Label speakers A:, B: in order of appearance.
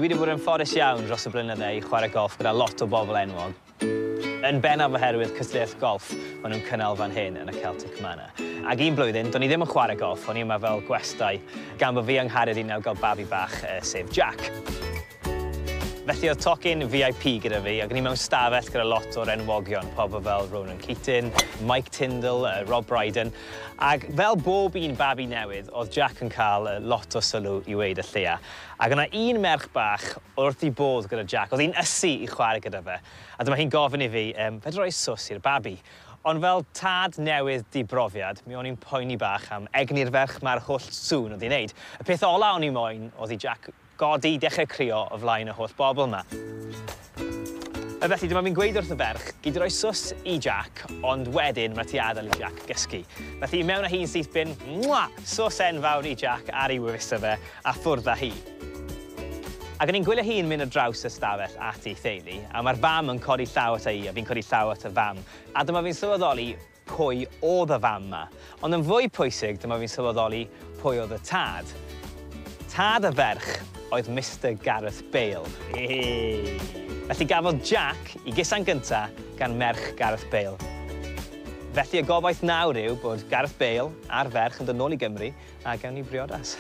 A: Dwi wedi bod yn ffodus iawn dros y blynydde i chwarae golff gyda lot o bobl enwog. Yn bennaf oherwydd cystadleuaeth golff maen nhw'n cynnal fan hyn yn y Celtic Manor. Ac un blwyddyn, do'n i ddim yn chwarae golff, o'n i yma fel gwestai, gan bod fi yng nghariad i nawr gael babi bach, sef Jack. Felly oedd tocyn VIP gyda fi, ac o'n i mewn stafell gyda lot o'r enwogion, pobl fel Ronan Keating, Mike Tindall, Rob Brydon. Ac fel bob un babi newydd, oedd Jack yn cael lot o sylw i weud y lleia. Ac yna un merch bach wrth ei bodd gyda Jack, oedd hi'n ysu i chwarae gyda fe. A dyma hi'n gofyn i fi, fedra roi sws i'r babi. Ond fel tad newydd dibrofiad, mi o'n i'n poeni bach am egni'r ferch 'ma'r holl sŵn oedd hi'n neud. Y peth ola o'n i moyn oedd i Jack godi, dechrau crio o flaen y holl bobl 'ma. A felly dyma fi'n gweud wrth y ferch, gei di roi sws i Jack, ond wedyn ma' ti adael i Jack gysgu. Felly i mewn â hi'n syth bin, mwa! Sws enfawr i Jack ar ei wefusau fe, a ffwrdd â hi. Ac o'n i'n gwylio hi'n mynd ar draws y stafell at ei theulu, a mae'r fam yn codi llaw ata i, a fi'n codi llaw at y fam. A dyma fi'n sylweddoli pwy oedd y fam 'ma. Ond yn fwy pwysig, dyma fi'n sylweddoli pwy oedd y tad. Tad y ferch oedd Mister Gareth Bale. Hey! Felly gafodd Jack 'i gusan gynta gan merch Gareth Bale. Felly y gobaith nawr yw bod Gareth Bale a'r ferch yn dod nôl i Gymru a gawn ni briodas.